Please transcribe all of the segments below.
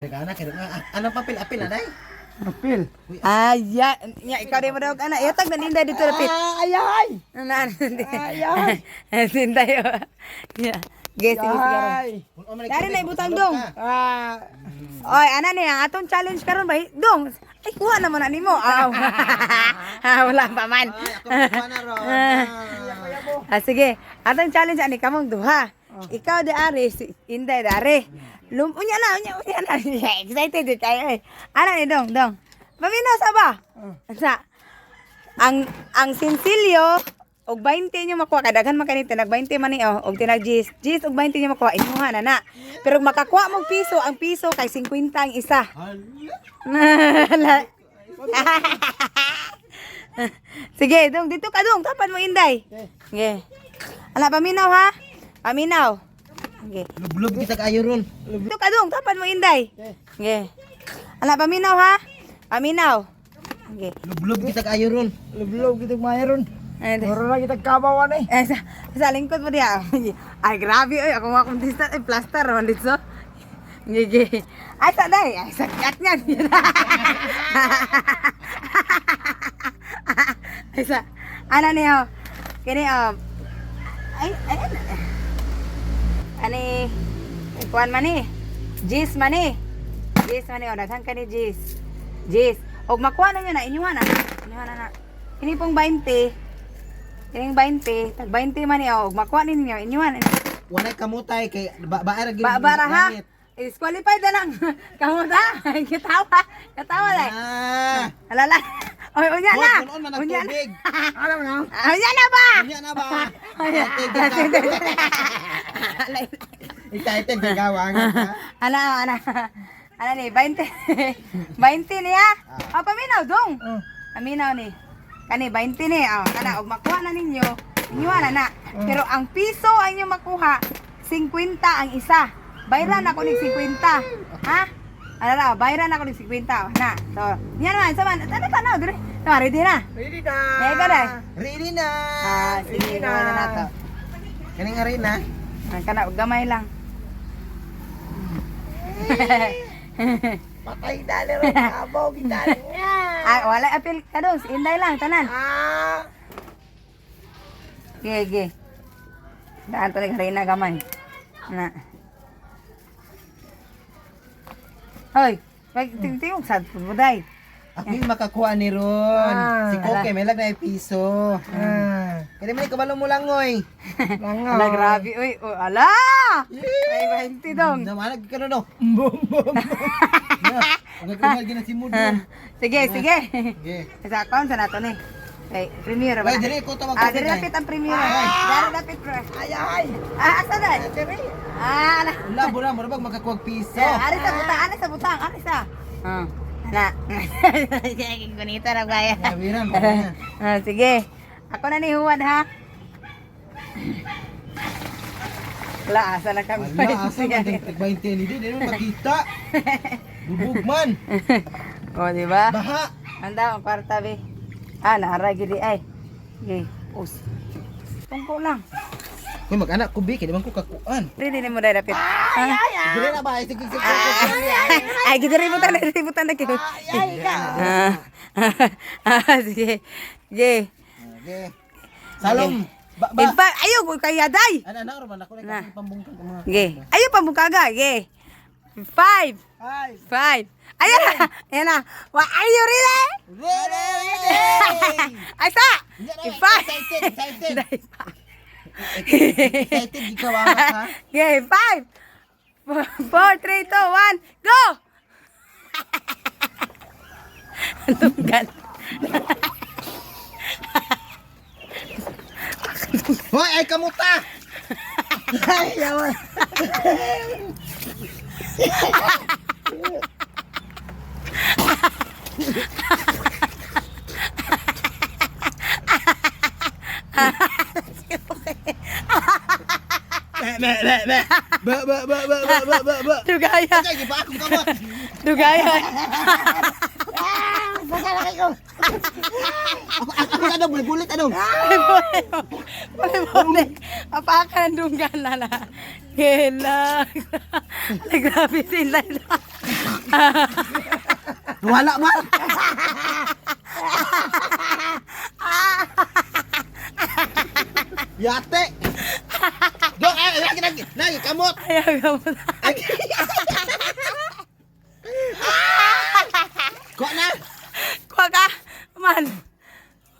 Nagana kay nga anong papel apel aday? Apil. Ay, ya, ya, ikaw rin mo daw ana. Yatag na ninday dito lapit. Ay, ay. Na, Ay, ay. Ninday. Oh. Ya. Sige, sige, sige. Ay. Dari na ibutang dong. Ah, Oy, ana ni ang atong challenge karon ba? Dong. Ay, kuha naman na nimo. Aw. Ah, wala pa man. Ay, ako kuha na ron. Ah, sige. Atong challenge ani kamong duha. Ikaw di ari, si Inday di ari. Lum unya na, unya, unya na. Excited di kayo eh. Ana ni dong, dong. Paminaw sa ba? Sa ang sinsilyo og 20 nyo makuha kadaghan man kani tinag 20 man ni oh og tinag 10 10 og 20 nyo makuha imuha na na pero kung makakuha mong piso, ang piso kay 50 ang isa. Hala. Sige, dong, dito ka dong, tapan mo Inday. Sige. Ala, paminaw ha? Paminaw. Sige. Lublob kita kayo ron. Dito ka dong, tapan mo Inday. Sige. Ala, paminaw ha? Paminaw. Sige. Lublob kita kayo ron. Lublob kita mayroon. Eh, Mura na kita kabawan eh. eh, sa lingkod mo diya. Ay, grabe, oy. Ako mga kontista, ay, plaster, man dito. Gigi. Ay, sa day. Ay, sakat nga. Ay, sa, ano niyo? Kini, oh. Ay, ay, ay. Ani, kuan man ni. Jis man ni. Jis man ni. Oh, daghan ka ni Jis. Jis. Og makuha na nyo na, inyuha na. Inyuha na na. Ini pong 20. Ining 20, tag 20 man ni oh, og makuha ninyo, inyuha na. Walay kamutay kay ba ba ra Ba bara ha. Disqualified na lang. Kamu ta. Katawa. Katawa lang. Ah. Alala. Oy, unya na. Hoy, kunon man ang Unya na. tubig. Alam na. Ah, unya na ba? Unya na ba? Excited ka gawang. Ana, ana. Ana ni 20. 20 niya. Oh, paminaw dong. Paminaw ni. Kani 20 ni. Oh, kana og makuha na ninyo, inyuha na na. Pero ang piso ang inyo makuha, 50 ang isa. Bayran ako ning 50. Ha? Ano ra, bayran ako ning 50. Oh, na. So, niya naman, sama. Tanaw, tanaw, dire. Tama, ready na. Ready na. Ready ka na. Ready na. Ah, sige, Ready na. gawa na nato. Kaning arena. Ah, kana og gamay lang. Patay dali ron. Kabaw kita. Ay, wala apil ka dong. Si Inday lang, tanan. Ah. Ge, ge. Daan talaga rin na gamay. Na. Hoy, pag tingting sad buday. Ako yung makakuha ni Ron. Ah. Si Koke, may lag na piso. Ah. Kaya man kabalo mo langoy. Langaw. Ala grabe oy. Oh, ala. Ay, 20 dong. Namanag ka no. Bum bum. Ang gagawin gina si Mudo. Ah, sige, sige. Sige. Sa account sa nato ni. Kay premier ba? Ay, dili ko tawag Ah, kasi dili kay. dapit ang premier. Dili dapit bro. Ay ay. Ah, asa dai? Ah, ala. Wala, bura, mura bag makakuha piso. Eh, ari sa butang, ari sa butang, ari sa. Ah. Ana. Gunita ra gaya. Nawiran, na. Ah, sige. Ako na ni Juan ha. Wala, asa na kami. Wala, asa man tag 20 ni di, di man makita. Bubog man. O, di ba? Baha. Anda ang kwarta be. Ah, naara gidi ay. Sige, pus. Tungko lang. Uy, mag-anak ko bi, kay di man ko kakuan. Dili ni mo dai dapit. Ah. Dili na ba? Ay, sige, sige, sige. Ay, gidi rin butan, dili butan na kito. Ah, ah, sige. Sige. Okay. Salom. Ba ba. In fact, ayaw ko kaya day. Ana ana man ako na pambungkag ang mga. Sige. Ayaw pambukaga. Sige. Five. Ay. Five. Ayan na. Ayan na. Wa, are you ready? Ready, ready. Ay, sa! Five. Excited, excited. Excited di ka wamat ha. Okay, five, four, three, two, one, go! Tunggal. Hoy, ay kamuta. Ay, yawa. Be be be be. Ba ba ba ba ba ba ba ba. Dugaya. Ay, di ba akong kamot? Dugaya. Pagkalaki ko. Ako ako na dong, bulit anong. Bole-bole. Apakan ang dunggan na na. Kela. Ay, grabe si Inday. Wala man. Yate. Dong, ay, lagi lagi. Lagi kamot. Ayaw ka mo na. Kuha na. Kuha ka. Man.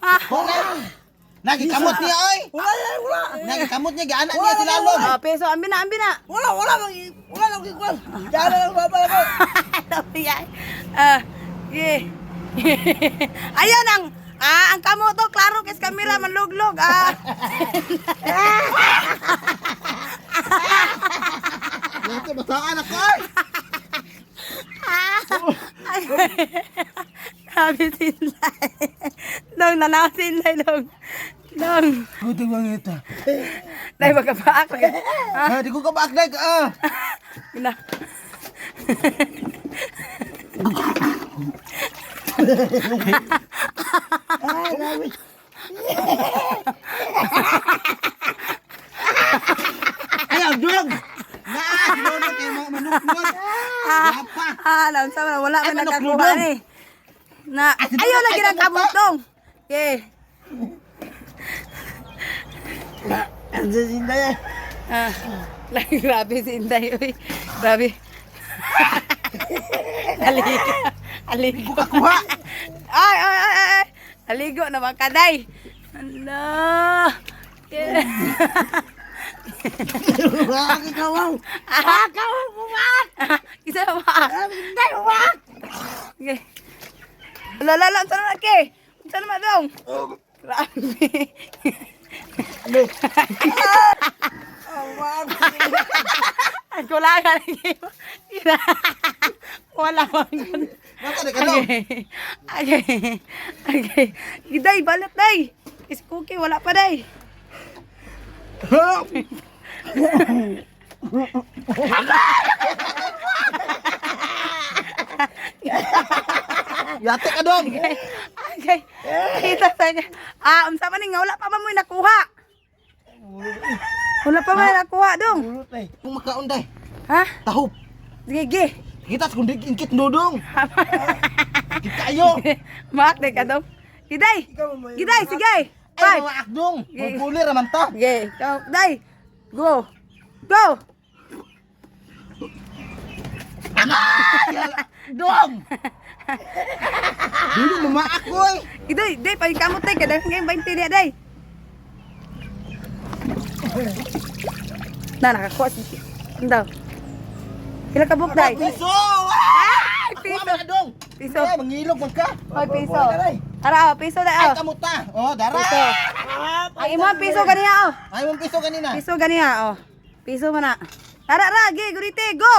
Ah. Kuha na. Lagi kamot niya oy. Wala na, wala. Lagi kamot niya gaana niya sila lom. Oh, peso. Ambi na, ambi na. Wala, wala. Wala lang kikuan. Diyan na lang baba ko. Ah, yeah. Ayun ang ang kamo to klaro kay sa kamera manluglog. Ah. Yate basaan ako oy. Grabe si Inday. Dong, nanaw si Inday, dong. Dong. Buti bang ito. Dahil magkapaak. Ah, di ko ka baak dag ah. Na. Ay, grabe. Ayaw dong. Na, sinunod kay mga manok mo. Wala pa. Ah, alam sa wala Ay, man manok nakakuha lubong. ni. Na, Ah, ayaw lagi ay, ng kamot dong. Okay. Ang sasinda yan. Ah, lagi grabe si Inday, uy. Grabe. Aligo. Aligo. Kuha. Ay, ay, ay, ay, ay. Aligo naman ka, day. Ala. Yeah. Wala ikaw. Ah, kaw, bumak. Isa na ba? Hindi, wala. Okay. Ala, ala, ala, unsa naman ke? Unsa naman dong? Grabe. Ang kulangan lagi. Wala man ganun. Baka di ka dong. Okay. Okay. Okay. Day, balat day. Is cookie wala pa day. Yate ka dong. Okay. Okay. Kita sa inyo. Ah, unsa man ni nga wala pa man mo'y nakuha. Wala pa man nakuha dong. Pulot eh. Kung makaunday, Ha? tahop. Sige, gi. Kita sa kung di ingkit dudong. Ingkit kayo. Maak day ka dong. Giday. Ikaw mo. Giday, sige. Ay, Five. mga akdong. Mabuli raman ta. Sige, go. Day. Go. Go. Dong! Dili mamaak oy. Giday, day pagkamot day kada ngayon 20 niya day. Na nakakuha si Daw. Pila ka book day? Piso! Ay, Ako piso. ang dong. Piso. Ay, mangilog man ka. Oy, piso. Ara, oh, piso day Ay, oh. kamuta. Oh, dara. Piso. Ang imong piso ganiya oh. Ay, mong piso kanina. Piso ganiya oh. Piso man na. Tara ra, gi, gurite, go.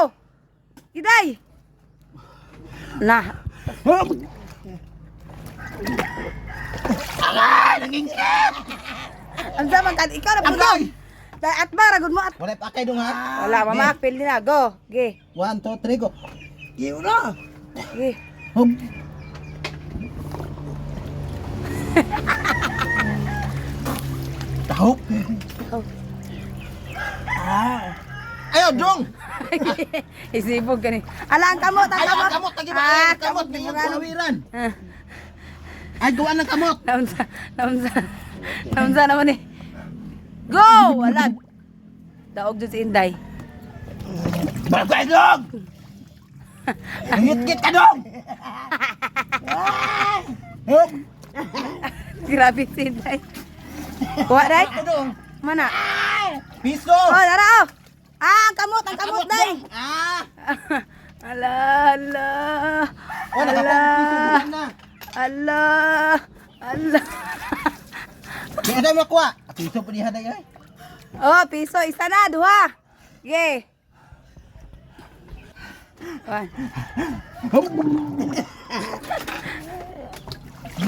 Giday. Na. Aray, nangingkit. Ang zaman kan ikaw na pudong. Agay! Dai at ba ragud mo at. Wala pa kay dong ha. Wala, mama, pili na. Go. Gi. 1 2 3 go. Iyo na. Gi. Hop. Tahop. Oh. Ah. Ayaw, dong. Isipog gani. Ala ang kamot, ang Ayaw, kamot. ang kamot. Lagi ba? Ah, Ang kamot. May iyong kawiran. Ah, Ay, gawa ng kamot. naunsa, naunsa. Naunsa naman eh. Go! Wala. Daog dyan si Inday. Bagay, dong! Ngit-ngit ka, dong! Hop! Grabe si Inday. Kuha, Day. Ako, dong. Mana? Piso! Oh, dara oh. Ah, ang kamot, ang kamot, Day. Dong. Ah! Ala, ala. Oh, nakapag piso Ala. buwan na. Ala. Ala. Kaya na makuha. Ah, piso pa niya day, ay. Oh, piso. Isa na, duha. Ge. One. Hop!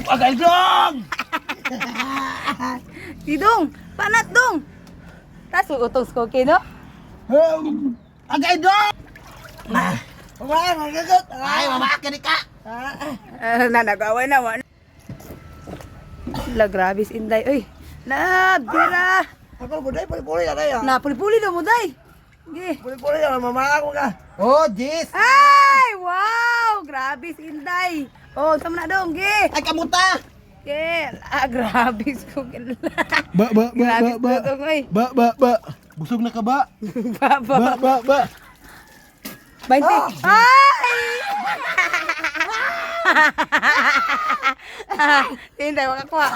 Agay, dong! Didong, panat dong. Tas utong skoki no? Hop! Agay, dong! Mamaak, magagot. Ay, mamaak ka ni ka. Ah, Ah, na nag-away na wa. La, grabe si Inday. Uy, na bira. Ako buday puli-puli na tayo. Na puli-puli daw mo day. Ge. Puli-puli na mamaak ko ka. Oh, jeez. Ay, wow! Grabe si Inday. Oh, tama na dong, ge. Ay, kamuta. Ge, ah, grabe ko. Ba, ba, ba, Grabe ba, ba. dong, oy. Ba, ba, ba. Busog na ka ba? Ba, ba. Ba, ba, ba. 20. Ay! Si Inday, wakakuha.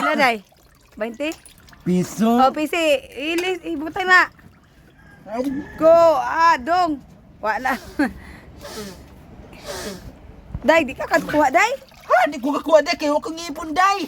Ano, day? 20? Piso. Oh, PC, ilis, ibutay na. Go, ah, dong. Wala. Day, di ka kakuha, day. Ha, di ko kakuha day. Kaya huwag kang ipon day.